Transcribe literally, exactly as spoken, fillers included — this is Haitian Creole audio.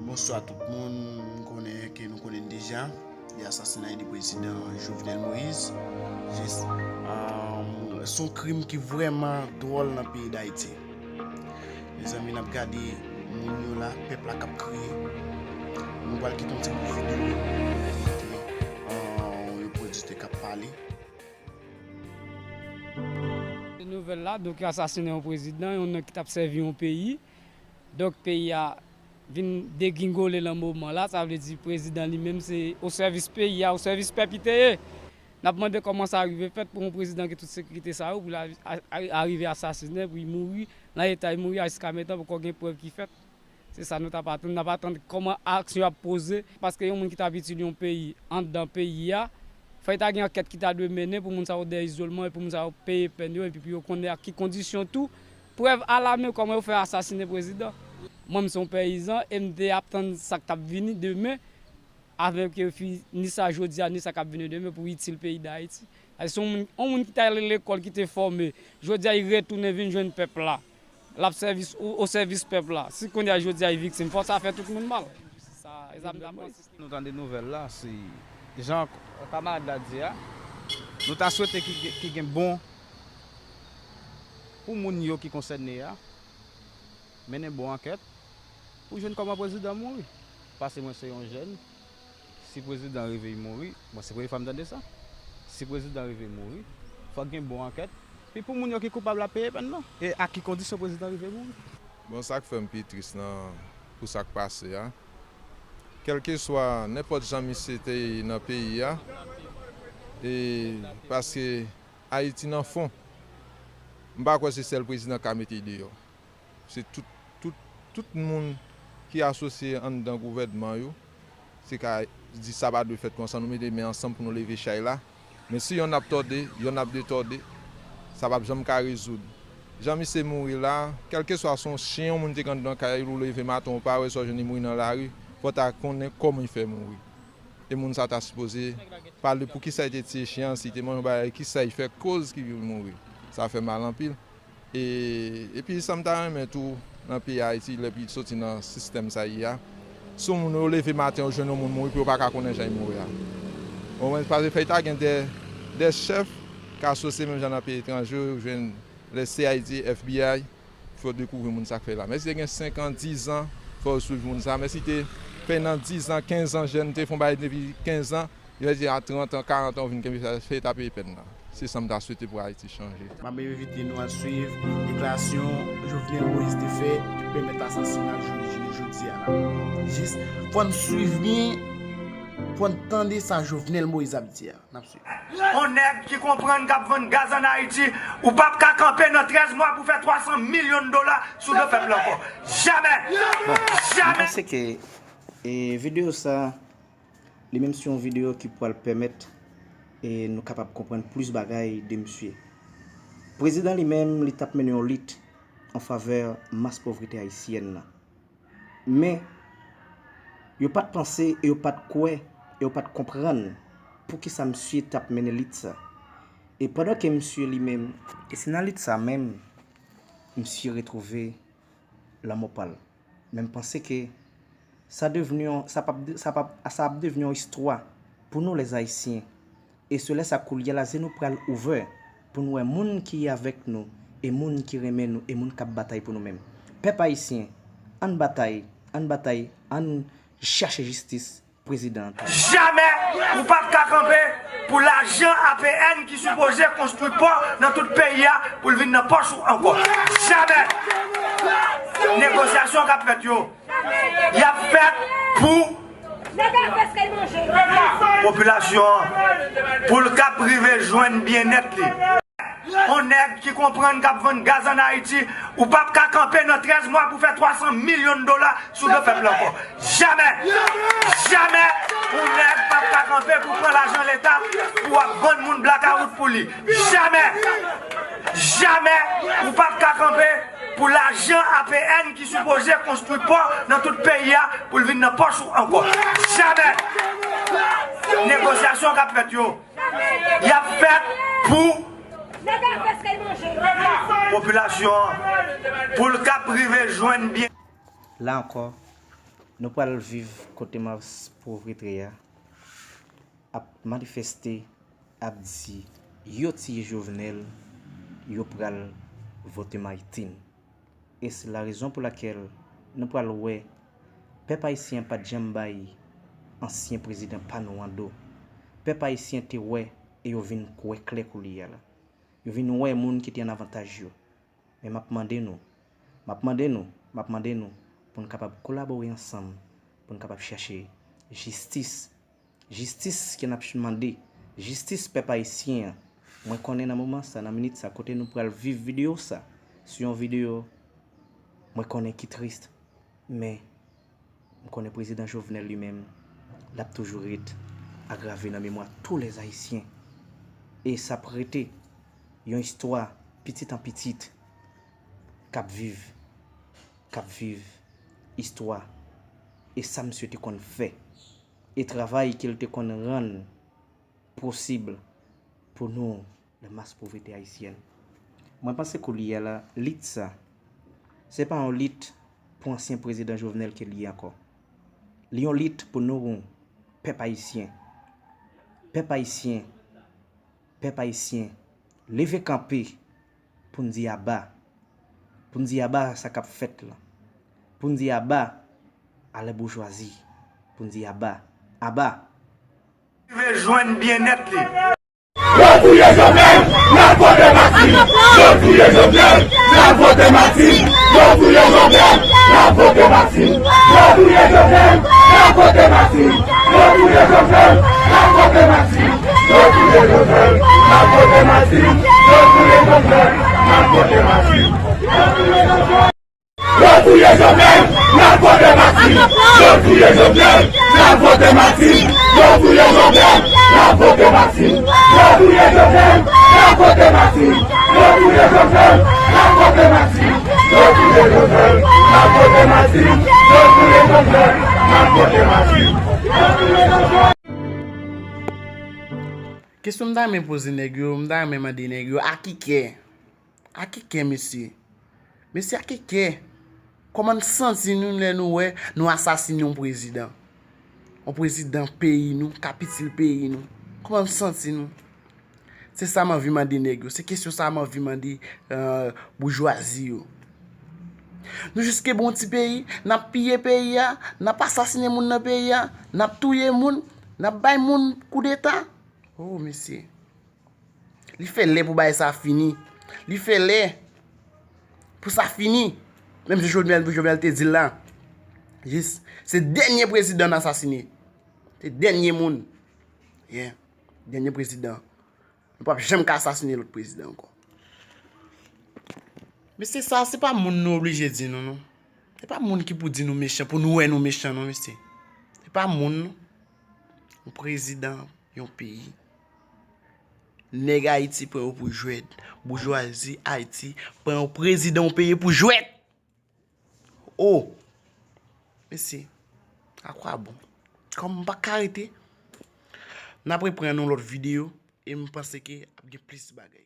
Bonswa tout moun, m konnen ke nou konnen deja, de asasinay de prezidan Jovenel Moïse. Jis, um, se yon krim ki vrèman dwòl nan peyi Dayiti. Mezanmi, n ap gade moun yo la, pèp la k ap kriye. Nou pral kite yon ti bout videyo pou kite, uh, yon pwodiktè k ap pale. Nouvèl la, donk, yo asasinen yon prezidan, yon nèg ki t ap sèvi yon peyi. Donk, peyi a vin degringole nan moman la, sa vle di prezidan li menm se o sèvis peyi a, o sèvis pèp li te ye. N ap mande kòman sa rive fèt pou yon prezidan gen tout sekirite sa yo, pou l a- a- arive asasinen, pou l mouri nan eta l mouri a, jiskametan poko gen prèv ki fèt. Se sa nou t ap atann. N ap atann kòman aksyon ap poze, paske yon moun ki t ap itil yon peyi anndan peyi a, fò ta gen ankèt ki ta dwe mennen pou moun sa yo dèyè izolman, e pou moun sa yo peye pèn yo, epi pou yo konnen ak ki kondisyon tou, prèv alamen kòman yo fè asasinen prezidan. Mwen, m se yon peyizan e m te ap tann sa k t ap vini demen, avèk yo fini sa jodi a, ni sa k ap vini demen pou itil peyi Dayiti. Se yon moun, yon moun ki t al lekòl, ki te fòme, jodi a, li retounen vin jwenn pèp la. L ap sèvis, o, o sèvis pèp la. Si kounye a, jodi a, li viktim, fò sa fè tout moun mal. Sa, e sa m t ap panse. Nou tande nouvèl la, se jan kamarad la di a. Nou ta swete ki, ki gen bon pou moun yo ki konsène a, mennen bon ankèt pou jwenn kòman prezidan mouri. Paske mwen se yon jèn, si prezidan rive mouri, bon, se premye fwa m tande sa. Si prezidan rive mouri, fòk gen bon ankèt. Pi pou moun yo ki koupab la peye pèn nan. E a ki kondisyon prezidan rive mouri? Bon, sa k fè m pi tris nan, pou sa k pase a, kèlkeswa nenpòt jan misye te ye nan peyi a, e paske Ayiti nan fon, m pa kwè se sèl prezidan k ka mete l deyò. Se tout, tout, tout moun ki asosye anndan gouvènman yo, se ka di sa pa dwe fèt konsa, nou mete men ansanm pou nou leve chay la. Men si yonn ap tòde, yonn ap detòde, sa p ap janm ka rezoud. Jan misye mouri la, kèlkeswa se yon chen yon moun te gen anndan kay li, ou leve maten ou pa wè, sa w jwenn li mouri nan lari, fò w ta konnen kòman li fè mouri. E moun sa ta sipoze pale poukisa li te tiye chen an, si li te manje yon bagay, kisa li fè koz ki mouri. Sa fè mal anpil. E, epi sa m ta renmen tou nan peyi Ayiti, lè peyi soti nan sistèm sa ye a, si yon moun yo leve maten yo jwenn yon moun mouri pou yo pa ka konnen jan li mouri a. Ou konprann? Paske fèy ta gen de, de chèf k asosye menm jan nan peyi etranje, ou jwenn lè C I D, F B I, fè yo dekouvri moun sa k fè la. Men si te gen senk an, diz an, fè yo swiv moun sa. Men si te fè nan diz an, kenz an, jèn te fè yon bagay depi kenz an, yo di a trant an, karant an, ou vin kenbe sa, fè ta peye pèn nan. Se sa m ta swete pou Ayiti chanje. M ap envite nou al swiv deklarasyon Jovenel Moïse te fè ki pèmèt asasina l jodi a la. Jis, fò n swiv byen, fò n tande sa Jovenel Moïse ap di a. N ap swiv. On nèg ki konprann k ap vann gaz ann Ayiti, ou p ap ka kanpe nan trèz mwa pou fè twa san milyon dola sou do pèp la ankò. Jamè! Bon, m panse ke, e, videyo sa, li menm se yon videyo ki pral pèmèt, e, nou kapab konprann plis bagay de misye. Prezidan li menm, li t ap mennen yon lit an favè mas povrete ayisyèn nan. Men, yo pa t panse, e yo pa t kwè, e yo pa t konprann poukisa misye t ap mennen lit sa. E pandan ke misye li menm, e se nan lit sa menm, misye retwouve lanmò pa l. Men m panse ke sa devni yon, sa p ap, sa p ap, sa ap devni yon istwa pou nou lèzayisyen. E se lè sa koulye la, zye nou pral ouvè pou n wè moun ki avèk nou, e moun ki renmen nou, e moun k ap batay pou nou menm. Pèp ayisyen, ann batay, ann batay, ann chache jistis prezidan an tou. Jamè ou p ap ka kanpe pou lajan A P N ki sipoze konstwi pò nan tout peyi a pou l vin nan pòch ou ankò. Jamè! Negosyasyon k ap fèt yo, y ap fèt pou popilasyon an, pou l kab rive jwenn byennèt li. On nèg ki konprann k ap vann gaz ann Ayiti, ou p ap ka kanpe nan trèz mwa pou fè twa san milyon dola sou do pèp la ankò. Jamè! Jamè! On nèg p ap ka kanpe pou pran lajan leta pou ap vann moun blakawout pou li. Jamè! Jamè ou p ap ka kanpe pou lajan A P N ki sipoze konstwi pò nan tout peyi a pou l vin nan pòch ou ankò. Jamè! Negosyasyon k ap fèt yo, y ap fèt pou popilasyon an, pou l kab rive jwenn byen. La ankò, Nou pral viv kote mas povrete a ap manifeste, ap di yo tiye Jovenel, yo pral vote Martine. E se la rezon pou lakèl nou pral wè pèp ayisyen an pa t janm bay ansyen prezidan pa nou an do. Pèp ayisyen te wè e yo vin kwè klè koulye a la. Yo vin wè moun ki te an avantaj yo. Men m ap mande nou, m ap mande nou, m ap mande nou pou n kapab kolabore ansanm, pou n kapab chache jistis. Jistis ke n ap ch- mande, jistis pèp ayisyen an. Mwen konnen nan moman sa, nan minit sa, kote nou pral viv videyo sa, se yon videyo mwen konnen ki tris. Men, m konnen prezidan Jovenel li menm, l ap toujou ret agrave nan memwa tou lèzayisyen. E sa ap rete yon istwa pitit an pitit k ap viv, k ap viv istwa e sa misye te konn fè, e travay ke l te konn rann posib pou nou, la mas povrete ayisyèn. Mwen panse koulye a la, lit sa, se pa yon lit pou ansyen prezidan Jovenel ke li ye ankò. Li yon lit pou nou, pèp ayisyen. Pèp ayisyen, pèp ayisyen, leve kanpe pou n di aba. Pou n di aba sa k ap fèt la. Pou n di aba a la boujwazi. Pou n di aba. Aba. Rive jwenn byennèt li. Yo touye Jovenel, n ap vote Martine. Yo touye Jovenel, n ap vote Martine. Yo touye Jovenel, n ap vote Martine. Yo touye Jovenel, n ap vote Martine. Yo touye Jovenel, n ap vote Martine. Yo touye Jovenel, n ap vote Martine. Yo touye Jovenel, n ap vote Martine. Yo touye Jovenel, n ap vote Martine. Yo touye Jovenel, n ap vote Martine. Yo touye Jovenel, n ap vote Martine. Yo touye Jovenel, n ap vote Martine. Yo touye Jovenel, n ap vote Martine. Yo touye Jovenel, n ap vote Martine. Yo touye Jovenel, n ap vote Martine. Yo touye Jovenel. Kesyon m ta renmen poze nèg yo, m ta renmen mande nèg yo, a ki kè? A ki kè, mesye? Mesye, a ki kè? Kòman n santi nou lè nou wè nou asasine yon prezidan? Yon prezidan peyi nou, kapitil peyi nou. Kòman n santi nou? Se sa m anvi mande nèg yo. Se kesyon sa m anvi mande, euh, boujwazi yo. Nou jis kenbe yon ti peyi, n ap piye peyi a, n ap asasine moun nan peyi a, n ap touye moun, n ap bay moun koudeta. Oh, mesye. Li fè lè pou bagay sa fini. Li fè lè pou sa fini. Menm jan Jovenel, Jovenel te di l la. Jis, se dènye prezidan n asasine. Se dènye moun. Yeah. Dènye prezidan. Nou p ap janm ka asasine lòt prezidan ankò. Mesye, sa, se pa moun nou oblije di nou, non. Se pa moun ki pou di nou mechan, pou nou wè nou mechan, non, mesye. Se pa moun, non. Yon prezidan, yon peyi. Nèg Ayiti pran yo pou jwèt. Boujwazi Ayiti pran yon prezidan yon peyi pou jwèt. Oh! Mesye, akwabon? Kòm m pa ka rete, n ap reprann yon lòt videyo e m panse ke ap gen plis bagay.